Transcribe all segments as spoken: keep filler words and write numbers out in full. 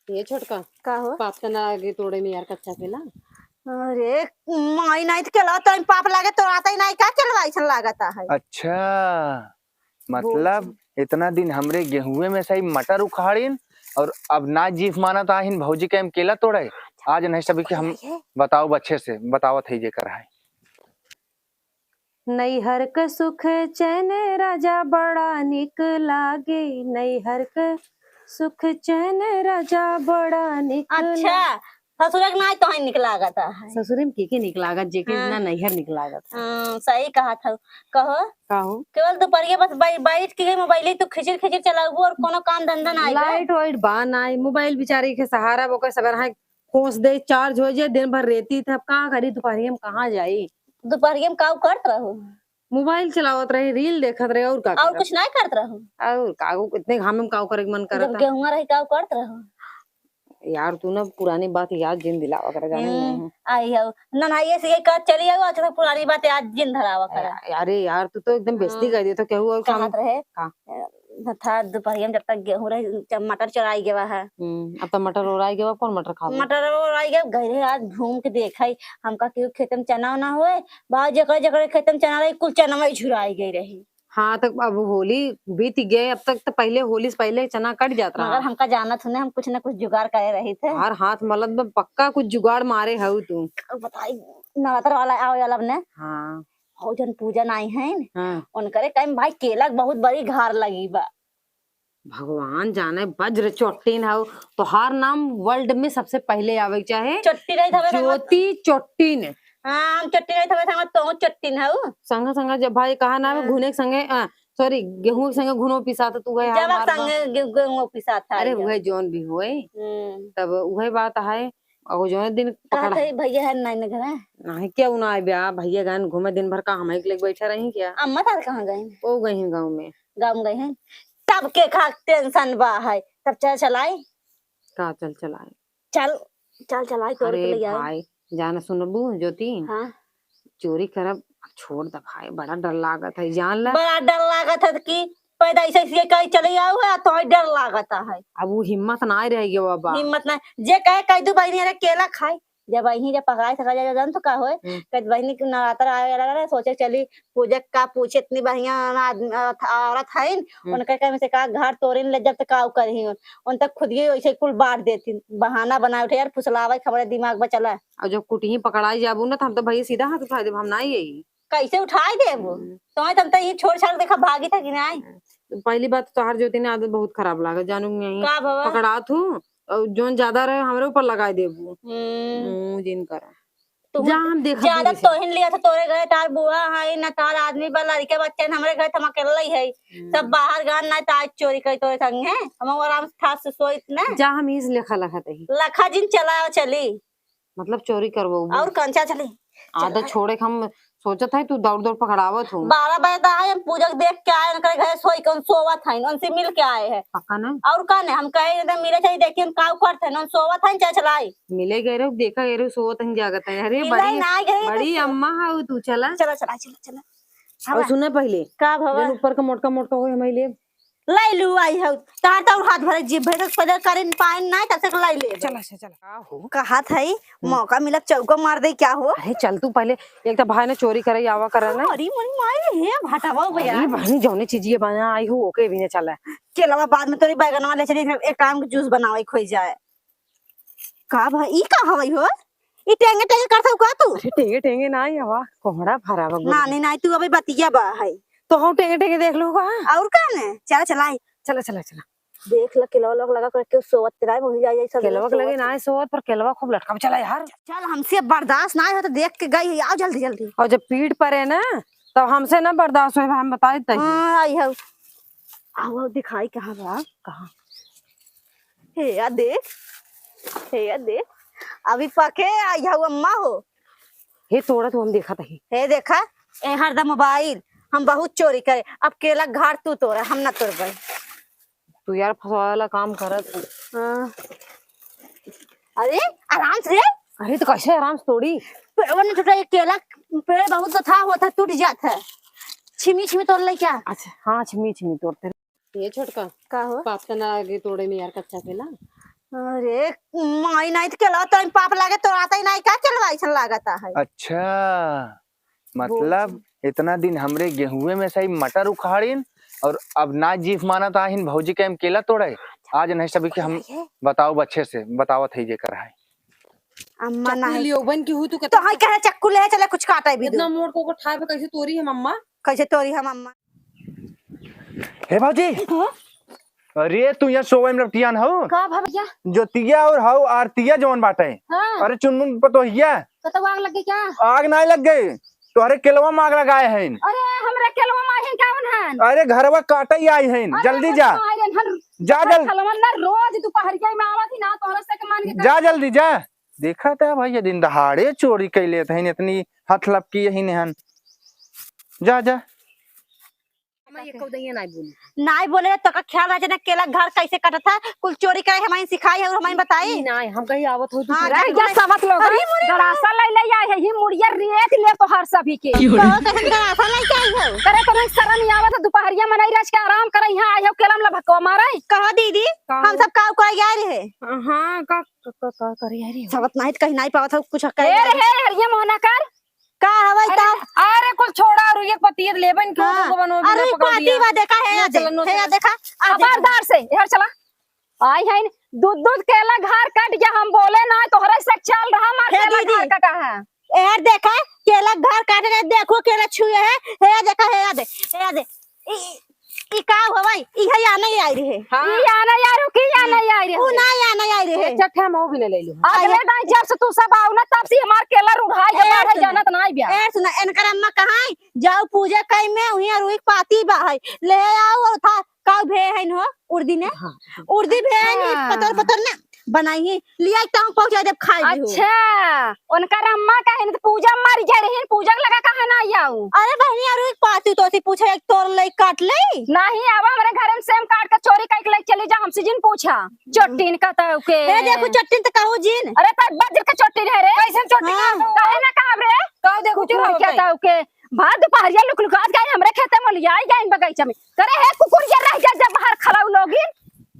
ये छोटका, का हो? पाप त ना लागे तोड़े में यार, कच्चा केला। अरे माई, नाहीं त केला तोड़े में पाप लागे, तोड़ात ही नाहीं, का केलवा अइसन लागत है? अच्छा, मतलब बोल। इतना दिन हमरे गेहुए में से ही मटर उखाड़िन और अब ना जीफ मानत आहिन भौजी के हम केला तोड़े। आज नहीं सभी के हम बताओ अच्छे से, बतावत है जेकर है। नैहर क सुख चैन राजा बड़ा निक लागे, नैहर क सुख चैन राजा बड़ा निक अच्छा, लागे। ससुरे के नाई तोहई निक लागत है। ससुरे में के के निक लागत, जेके हाँ। ना नैहर निक लागत है। हाँ, सही कहत हऊ। कहो। का हो? केवल दुपहरिया बस बै-, बैठ के मोबाइल ही तू खिचिर खिचिर चलाबू और कोनो काम धंधा नाई बा। लाइट वाइट बा नाई, मोबाइल बेचारी के सहारा, ओकर सवेर हाय कोस दे, चार्ज हो जाए, दिन भर रेती थे, अब का करी, दुपहरिया में कहाँ जाई? दुपहरिया में काऊ करत रहू? मोबाइल चलावत रही, रील देखत रही, और का और करब? कुछ नहीं करत रहू? और का, इतने घाम में काऊ करे के मन जब करता? गेहुआ रही, काऊ करत रहू? यार, तू ना पुरानी बात याद जिन दिलावा करे, जाने हम्म, नहीं। आई हो, नन्हाइए से ये कर चली आओ, अच्छा, पुरानी बात याद जिन धरावा करे। अरे यार, तू तो एकदम बेइज्जती हाँ। कर दी, तो केहू और कहत काम रहे? का? था दुपहरिया में जब तक गेहूं रही, जब मटर चोराई गवा है। हम्म, अब तो मटर ओराई गवा, कौन मटर खावे? मटर ओराई गवा, गए रहे आज घूम के देखाई, हमका केहू खेते में चना ना होए, बा जेकरे जेकरे खेते में चना रही, कुल चना में झुराई गई रही। हाँ, तक अब होली बीत गए, अब तक तो पहले होली से पहले चना कट जात रहा। मगर हमका जानत हुने, हम कुछ ना कुछ जुगाड़ करे रही थे। हर हाथ मलत में पक्का कुछ जुगाड़ मारे हऊ तू। अब बताई, नवरात्र वाला आवे वाला अपने। हाँ। हो जन पूजन आई हैं, हाँ। उनकरे टाइम भाई केला के बहुत बड़ी घार लगी बा। भगवान जाने, वज्र चोट्टिन हऊ, तोहार नाम world में सबसे पहले आवे के चाहे। चोट्टी रही थवे संगत। ज्योति चोट्टिन। हाँ, हम चोट्टी रही थवे संगत, तो चोट्टिन हऊ। संगे संगे जब भाई कहा ना, हाँ। घुने के संगे, आ, sorry, गेहूं के संगे घुनो पिसात तू गए, जब हमार संगे बा-, गे-, गेहूं पिसात था अरे, एकदम। वह जौन भी होए, हम्म। तब वह बात है। और जौन दिन कहत पकड़ा है, भैया है नाई न घरे? नहीं, क्यों ना आए बा, भैया गए घूमे दिन भर, का हम एक लेके बैठे रही क्या? अम्मा तार कहाँ गए? वो गई हैं गाँव में। गाँव में गई हैं। तब के खा टेंशन बा है, तब चल चलाई। का चल चलाई? चल, चल चलाई, तोड़ के अरे ले आए। भाई, जाना सुनबू ज्योति? हाँ। चोरी करब, छोड़ द भाई, बड़ा डर लागत है, जान ला। बड़ा डर लागत है कि पैदा ऐसे ऐसे कहीं चले आओ है, तो डर लागत है। अब वो हिम्मत ना रह गया बाबा। हिम्मत ना, जे कहे कह दू बहिनी, अरे केला खाई, जब वहीं जब पकड़ाई सका जाए, जान तो का होए? हम्म। कह बहिनी के नवरात्र आवे वाला रहे, सोचे चली पूजा का पूछे, इतनी बढ़िया आदमी, अ, औरत हईन, हम्म। उनके कहे में से का घर तोड़िन ले जब तक काऊ करही, उन तक खुद ही वैसे कुल बांट देती, बहाना बनाए उठे, यार फुसलावे के हमारे दिमाग में चला। और जब कुटिही पकड़ाई जाबू ना, तो हम तो भैया सीधा हाथ उठा देब, हम ना यही। कैसे उठाई देबू? हम्म। तो हम तो ये छोड़ छाड़ देखा भागी था कि नहीं? हम्म। पहली बात तो तोहार ज्योति ने आदत बहुत खराब लागत, जानू नहीं। का भवा? पकड़ात हूँ, और जोन ज्यादा रहे, हमरे ऊपर लगाई देबू। हम्म। मुंह जिन करा। तू जा, हम देखत ज्यादा नहीं तोहिन लिया था, तोरे घरे तार बुआ है, ना तार आदमी बा, लड़के बच्चे हैं, हमरे घरे तो हम अकेले ही है। हम्म। सब बाहर गए ना, तो आज चोरी करी तोरे संग है, हम आराम से ठास से सोइत ना। जा, हम इस लेखा लखा तही। लखा जिन चला चली। मतलब चोरी करबो? और कंचा चली। आदत चला। छोड़े के हम सोचत है, तू दौड़ दौड़ पकड़ावत हो। बारह बजे तो आए, हम पूजा के देख के आए, उनके घरे सोई के, उन सोवत हैं, उनसे मिल के आए हैं। पक्का ना? और का ने, हम कहे, "इधर मिले चाहिए, देखिए, हम काऊ करत हैं, उन सोवत हैं, चल चलाई।" मिले गए रहो, देखा गए रहो, सोवत हैं, जागत हैं। अरे, मिले बड़ी, ना गए, बड़ी तो अम्मा है तू, चला। चला, चला, चला, चला। और हवा। सुना पहले, का भवा? जन ऊपर का मोटका मोटका होए, हमारे लिए। लाई लू आई हऊ। तार तो हाथ भरे जीभ भरे पैदा करे पाए ना, तब तक लाई ले। चला, चला, चला। का हो? कहा था ही, हम्म। मौका मिला चौका मार दे, क्या हो? अरे चल तू पहले, एक तो भाई ने चोरी करे आवा करे ना। अरे मोरी माई, हे भटावा भैया। अरे बहनी, जौने चीज ये बना आई हो, ओके भी ना चला। केलवा बाद में तोरी बैगनवा ले चली, एक आम के जूस बनावे खोई जाए। का भा, ई का हवई हो? ई टेंगे टेंगे करत हऊ का तू? अरे टेंगे टेंगे ना आई हवा, कोहड़ा भरा बा गुड़। नानी नाई तू अबे बतिया बा है। तो हम टेंगे टेंगे देख लो का? और का ने? चला चलाई। चला चला चला। देख ल केलवा लोग लगा करके सोवत के नाई वही जाई सब केलवा के लगे सोवत। ना सोवत पर केलवा खूब लटका चला यार। चल हमसे बर्दाश्त ना हो तो देख के गई आओ जल्दी जल्दी। और जब पीठ पर है ना तब हमसे ना बर्दाश्त होए भाई हम बताई तही। हाँ आई हऊ। आओ दिखाई कहाँ बा? कहाँ? हे या देख, हे या देख, अभी पके आई हऊ अम्मा हो। हे तोड़ा तू हम देखा तही। हे देखा, ए हरदम मोबाइल, हम बहुत चोरी करे, अब केला घाट तू तोड़ा, हम ना तोड़बे। तू यार फंसवावे वाला काम करत है। हाँ। अरे आराम से। अरे तो कैसे आराम से तोड़ी? पेड़वा ने टूटा, ये केला पेड़ बहुत तो था, होता टूट जात है। छिमी छिमी तोड़ ले क्या? अच्छा हाँ, छिमी छिमी तोड़ते। ये छोटका, का हो? पाप त ना लागे तोड़े में यार, कच्चा केला। अरे माई, नाहीं त केलवा तोड़े में पाप लागे, तोड़ातइ नाहीं का केलवा, अइसन लागत है। अच्छा, मतलब बोल। इतना दिन हमरे गेहुए में से ही मटर उखाड़िन और अब ना जीफ मानत आहिन भौजी के हम केला तोड़े। आज नहीं सभी के हम बताओ अच्छे से बतावत है जेकर है। अम्मा चक्कू नाहीं। लियो बन की हूँ तू तो कते हाय कहे चक्कू ले चले कुछ काटे भी इतना दो। मोट को उठाए पे कैसे तोरी हम अम्मा? कैसे तोरी हम अम्मा? हे भौजी, हाँ? अरे तू यहाँ सोवे में लपटियान हो? का भा भैया? ज्योतिया और हौ आरतिया जौन बाटे। हाँ। अरे चुनमुन पतोहिया। कतौ आग लग गई का? आग नाहीं लग गई, तोहरे केलवा में आग लगाए हैं। अरे हमरा केलवा में आग है, कौन है? अरे घरवा काटे ही आई हैं, अरे जल्दी हम जा। आए हैं, हम जा जल्दी। केलवा ना रोज दोपहरिया में आवत ही ना, तोहरा से के मान के जा जल्दी जा। देखा था भैया, दिन दहाड़े चोरी कैले हन, इतनी हथ लपकी यही नेहन। जा, जा। अम्मा, ये कौ दइया नाहीं बोली। नाहीं बोले, तो का ख्याल रहे ना, केला घर कैसे कटत है, कुल चोरी करे हमारी सिखाई है और हमारी बताई। ई नाहीं, हम कहीं आवत हो, तू हाँ, पूरा जा, जा, सबत लोग, अरे, मुड़ी गड़ासा ले ले आए है, ही मुड़िया रेत ले तो हर सभी के। कहो, कैसे गड़ासा ले के आई हो? करे तो नहीं, शरण नहीं आवत है, दोपहरिया में नहीं रह के आराम करे, यहाँ आए हो, केला में भक्कवा मारे। कहो दीदी, कहो। हम सब का उकाई गए रहे? हाँ, का, का, का, का करे रहे हो? सबत नाहीं तो कहीं नाहीं पावत हो, कुछ कहे ए, रहे। हे, हरिया मोहना कर। का हवई अरे, ता? अरे, कुल छोड़ा, और एक पतियत लेबन क्यों हाँ। तुमको बनो, अरे, बिना पकड़ पाती दिया। बा, देखा है, ना, या दे, चलो, नो, है, या चलो। देखा, आ, दे। खबरदार से, इधर चला। आई है, दूध, दूध केला घर कट गया, हम बोले ना, तोहरे से चल रहा, मार हे केला दीदी। घर कटा है। यार देखा, केला घर काटे के, देखो केला छुए है, हे या देखा, हे या दे, हे या दे। ई, ई, ई का हो भाई? ई है या नहीं आई रहे? हाँ। ई या नहीं आई रहे, की या नहीं आई रहे? ऊ ना या नहीं आई रहे। एक चट्ठा मऊ भी ले ले लो। अगले दाई जब से तू सब आओ ना, तब से हमार केला रुढ़ाई के ए, बाहर सुना। जानत नहीं बिया। ए, सुना, एनकर अम्मा कहाँ है? जाओ पूजा कई में, उहीं रुई के पाती बा है। ले आओ और था, का भे है न हो? उर्दी ने? हाँ। उर्दी भे है न, हाँ। पतर पतर ना। बनाई ही, लिया एक टांग पहुंचा देब खाए भी हो। अच्छा, उनकर अम्मा कहे न त पूजा मर गए रही, पूजा लगा कहे ना आऊ। अरे बहनी, अरु एक पाती तोसी पूछे, एक तोर ले काट ले। नहीं, आवा हमरे घर में से हम काट के चोरी करके ले चली जा, हमसे जिन पूछा। चोट्टिन कहता है के। ए, देखो चोट्टिन त कहू जिन। अरे त बज्र के चोट्टिन है रे। कैसन चोट्टिन हाँ। है? काहे ना कहब रे? का देखो कुकुर चोर कहता है के। भात दोपहरिया लुक लुकात गए हमरे खेते में लियाई गए बगीचा में। करे हे कुकुर ये रह जा जब बाहर खलाऊ लोगिन।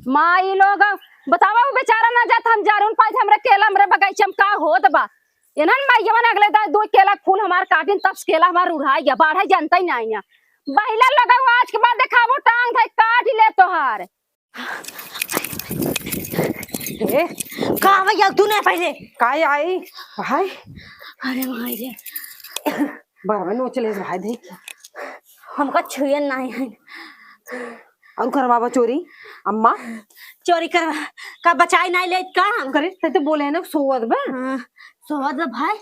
माई लोग, बतावा उ बेचारा ना जात, हम जारून पाई हमरे केला, हमरे बगीचा में का होत बा। इन्हन माइयवन अगले दाई दो केला फूल हमार काटिन, तब से केला हमार उड़ाई गया, बाढ़े जनता ही नहीं है। बहिला लोग आज के बाद देखाबो टांग धाई काट ले तोहार। ए, का भैया तू नहीं पहले? का आई? भाई? अरे माई रे। बराबर नोच ले भाई, देख। हमका छुए नाही है। और करवावा चोरी, अम्मा? चोरी करवा का बचाई नाही लेत का हम? करे, ते तो बोले है ना, सोवत बा। हाँ, सोवत बा भाई।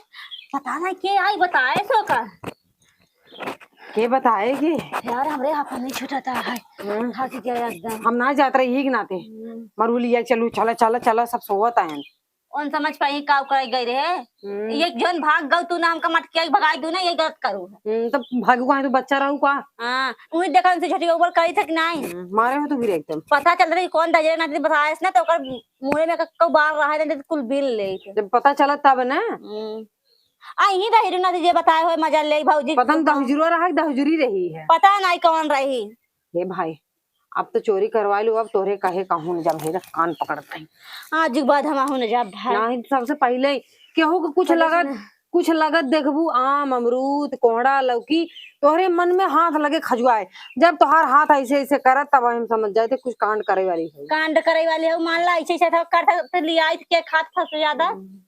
पता नाही के आई बताए सो का। के बताए के? यार, हमरे हाथ में नहीं छूटता है। हम्म। थक गया एकदम। हम ना जात रही ही के नाते। हम्म। मरुलिया, चलू, चला, चला, चला, सब सोवत आयन। उन समझ पाई का करे गई रहे। हम्म। ये जौन भाग गऊ तू ना हमका मटकिया के भगाई दू ना, ये गलत करू है। हम्म, तब भागू कहाँ, तू बच्चा रहू का? हाँ, उही देखा उनसे छोटी ऊपर करी था कि नहीं? हम्म, मारे हो तू भी एकदम। पता चल रही कौन दजरे ना बताए ना, तो ओकर मुँहे में कक्को बार रहा है, नहीं तो कुल बिल ले। जब पता चला तब ना। हम्म। आ, यहीं रही ना, जे बताए होए मजा ले भौजी। पता नहीं दहुजरो रहा कि दहुजरी रही है। पता नहीं कौन रही। हे भाई, अब तो चोरी करवा लो, अब तोरे कहे कहूँ न जब है कान पकड़त है। आज के बाद हम आहू न जाब भाई। नहीं तो सबसे पहले केहू के कुछ चलो लगत, सुना। कुछ लगत देखबू, आम, अमरूद, कोहड़ा, लौकी, तोहरे मन में हाथ लगे खजुआए। जब तोहार हाथ ऐसे ऐसे करत, तब हम समझ जाए थे कुछ कांड करे वाली है। कांड करे वाली है, मान ला ऐसे ऐसे था, कर था, तो लिया आई के खात था से ज्यादा। हम्म।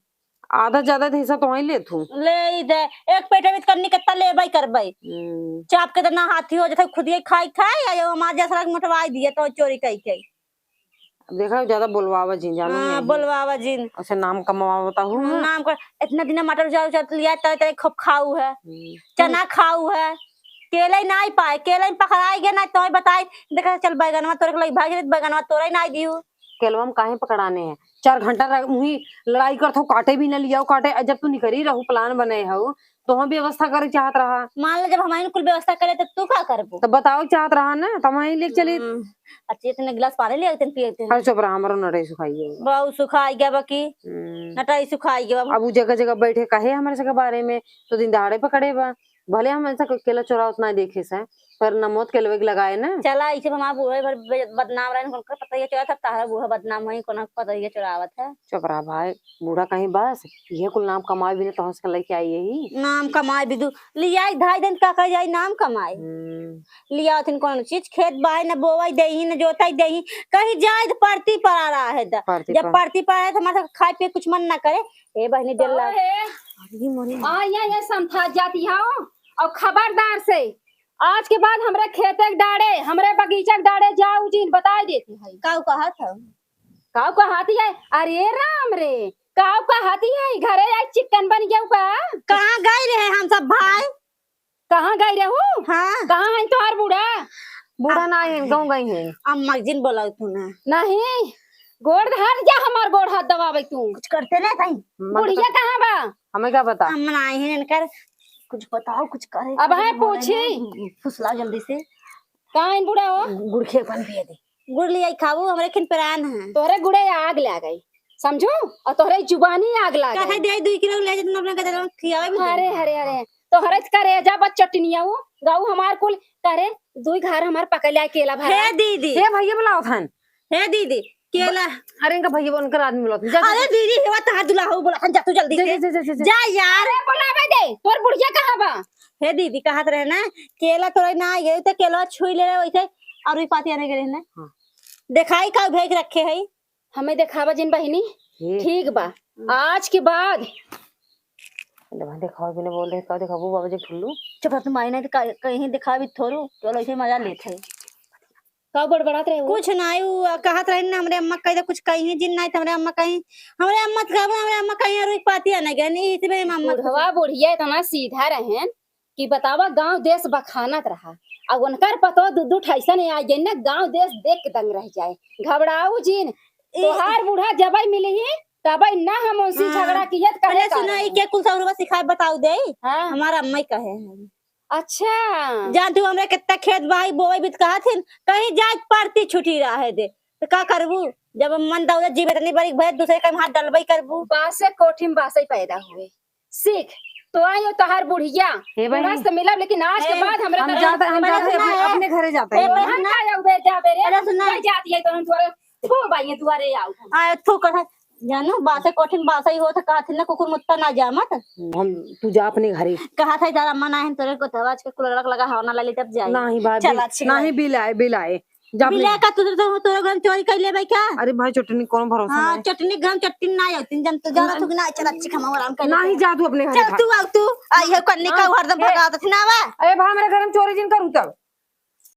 आधा ज्यादा तो हिस्सा तो वहीं लेत हूँ। ले ही दे, एक पेट में करनी कितना लेबै करबै। हम्म। चाप के तो ना हाथी हो जाता, खुद ये खाई खाई, या यो हमार जसरा के मोटवाई दिए तो चोरी कई के। अब देखा, ज्यादा बोलवावा जिन, जानो हाँ, नहीं। बोलवावा जिन। अच्छा, नाम कमावा बताहू हाँ, ना। नाम कर, इतना दिन मटर उजार उजार लिया, तय तय खूब खाऊ है। हम्म। चना खाऊ है। केले नहीं पाए, केले में पकड़ाई गया ना, तो बताई, देखा, चल बैगनवा तोरे के लई भाग जात, बैगनवा तोरे नहीं दिहू। केलवा में काहे पकड़ाने हैं? चार घंटा रह-, उही लड़ाई करत हो, काटे भी न लियाओ, काटे, जब तू निकरी रहू, plan बने हो, तो हम व्यवस्था करे चाहत रहा। मान ले, जब हमारी कुल व्यवस्था करे, तो तू का करबो? तो बताओ चाहत रहा ना, तो हम वहीं लेके चली। हम्म। अच्छा, इतने गिलास पानी ले आते पिए थे। अरे चुप रहा, हमारो नटई सुखाई गया। बहुत सुखाई गया बाकी। हम्म। नटई सुखाई गया बाबू। अब उ जगह जगह बैठे कहे हमारे सबके बारे में, तो दिन दहाड़े पकड़े बा। भले हम ऐसा केला चोरावत ना देखे से, पर नमोद के लोग लगाए ना। चला, इसे हमार बूढ़े भर बे-, बदनाम रहे, उनका पता ही चला था, तारा बूढ़ा बदनाम होई, कोना पता ही चलावत है। चुप रहा भाई, बूढ़ा कहीं बस, ये कुल नाम कमाए बिना तो हंस के लेके आई यही। नाम कमाए बिदु, लियाई धाई दिन का कह जाई नाम कमाए। हम्म। लिया उठिन कौन चीज, खेत बाय न बोवाई देही, न जोताई देही, कहीं जाए तो परती पर आ रहा है द-, परती जब पर। परती पर आए तो हमारे खाए पिए कुछ मन ना करे। ए बहनी, तो बेल्ला। हे, अरे मोरे। आ, ये, ये संथा जाती हो, और खबरदार से, आज के बाद हमरे खेते के डाड़े, हमरे बगीचा के डाड़े जाऊ जिन, बताई देती है। काऊ कहत हो? काऊ कहती है? अरे राम रे, काऊ कहती है? घरे आई चिकन बन गया का? कहाँ गए रहे हम सब भाई? कहाँ गई रहू? हाँ। कहाँ है तोहार बूढ़ा? बूढ़ा ना है, गाँव गई है। अम्मा जिन बोला तू ना। नहीं, गोड़ धर जा, हमार गोड़ हाथ दबावे तू। कुछ करते ना भाई। बुढ़िया कहाँ बा? हमें क्या पता? हम ना आए हैं इनकर, कुछ बताओ, कुछ करे, अब कुछ है बोले पूछी। ना, फुसलाओ जल्दी से। कहाँ है बूढ़ा हो? गुड़ खिया पानी पिया दे। गुड़ लिया खाबू, हमरे खिन प्राण है। तोहरे गुड़े आग लागे, समझू? और तोहरे जुबानी आग लागे। कहे दे, दुई किलो ले जा, तुम अपना गजरा में खियावे भी अरे, दे। अरे, अरे, तोहरे त करेजा बा चटनिया हो, गाऊ हमार कुल करे, दुई घर हमार पकड़ ले केला भरा। हे दीदी। हे भैया बुलाओ थन। हे दीदी, केला। अरे इनका भैया, उनकर आदमी बुलाओ थन। जा, जा, अरे जा। दीदी, हेवा तहार दुल्हा हो, बोला थन, जा तू जल्दी जा, से। जा, जा, जा, जा, जा। जा यार। अरे बुलावे दे, तोर बुढ़िया कहाँ बा? हे दीदी, कहत रहे ना, केला तोड़े ना आ गए, तो केला छुई ले रहे वैसे, और भी पाती आने के रहे ना। हाँ। देखाई का भेज रखे है। हमें देखावा जिन बहिनी। हे। ठीक बा। हम्म। आज के बाद देखावा बिना बोल रहे, का देखाबू बाबा जी ठुल्लू? चुप रह, तुम आई नहीं तो का-, कहीं देखावी थोड़ू, चलो ऐसे मजा लेते हैं। का बड़बड़ात रहे हो? कुछ नहीं, उ कहत रहे ना, हमरे अम्मा कही तो कुछ कही है जिन नहीं तो हमरे अम्मा कही, हमरे अम्मा तो कहबो, हमरे अम्मा कही रुई पाती आने गए नहीं, इतने अम्मा तो बुढ़वा बुढ़िया इतना सीधा रहन कि बतावा, गांव देश बखानत रहा, अब उनकर पतो दू दू ठैसन आ गए ना, गांव देश देख के दंग रह जाए। घबराऊ जिन, ए- तोहार बूढ़ा जबई मिली ही, तबई ना हम उनसे हाँ। झगड़ा किए, त कहे पहले का सुना, रहे? ई के कुल सौरवा सिखाए बताऊ दे, हाँ। हमारा अम्मा ही कहे हैं। अच्छा। जान तू हमरे कितना खेत बाई बोवे भी त कहा थे, कहीं जाए परती छुट्टी रहे दे, तो का करबू? जब मन दौलत जीवे तनी बड़ी भय दूसरे का हाथ डलबई करबू। बासे कोठी में बासे पैदा हुए। सीख, तो आयो तोहार बुढ़िया, हे बहिनी। बुढ़ा से मिलब, लेकिन आज के ए, बाद हमरा हम तरफ जाते, हम अरे जाते, सुना, अपने, ए, अपने घरे जाते ए, हैं। बहिना। हम का जाऊ बे, जा बे रे। अरे सुना। जा, जाती है तो हम दुआरे, थू बाइये दुआरे आऊ। आ, थू कहा, जानो, बासे कठिन बासा ही हो, तो कहा थी ना, कुकुर मुत्ता ना जामत। हम, तू जा अपने घरे। कहा था, तारा मन आए, तोरे को दवा के कुल लड़क लगा, हवा ना ले, तब जाई। नहीं भाई, चल, बिल-, अच्छी नहीं, बात। बिल आए, बिल आए। जा बिल अपने आए का, तू तो, तोरे घर चोरी कर लेबे क्या? अरे भाई, चटनी कौन भरोसा हाँ, नहीं। चटनी गरम चटनी ना आयो, तीन जन तो ज्यादा ना। तू ना, चल, अच्छी खामा आराम कर ले। नहीं, जा तू अपने घरे चल, खा। तू आओ, तू। आई है कन्नी का हाँ, हरदम ए। भगावत थी ना बा। अरे भाई, हमरे घर में चोरी जिन करू तब।